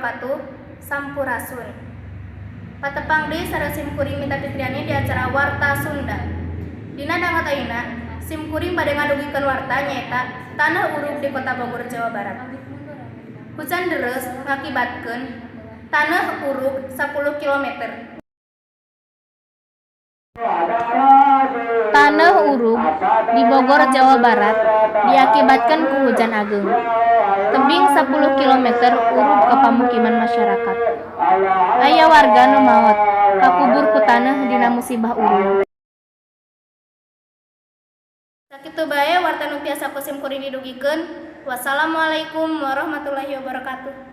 Wabarakatuh. Sampurasun. Patepang deui sareng sim kuring, Mita Fitriani, di acara Warta Sunda. Dina danget ayeuna, sim kuring bade ngadugikeun warta, nyaeta tanah urug di Kota Bogor, Jawa Barat. Hujan deres ngakibatkeun tanah urug 10 km. Taneuh urug di Bogor, Jawa Barat, diakibatkeun ku hujan ageung. Tebing 10 km urug ka pamukiman masyarakat. Aya warga nu maot kakubur ku taneuh dina musibah urug. Sakitu bae warta nu tiasa ku sim kuring didugikeun. Wassalamualaikum warahmatullahi wabarakatuh.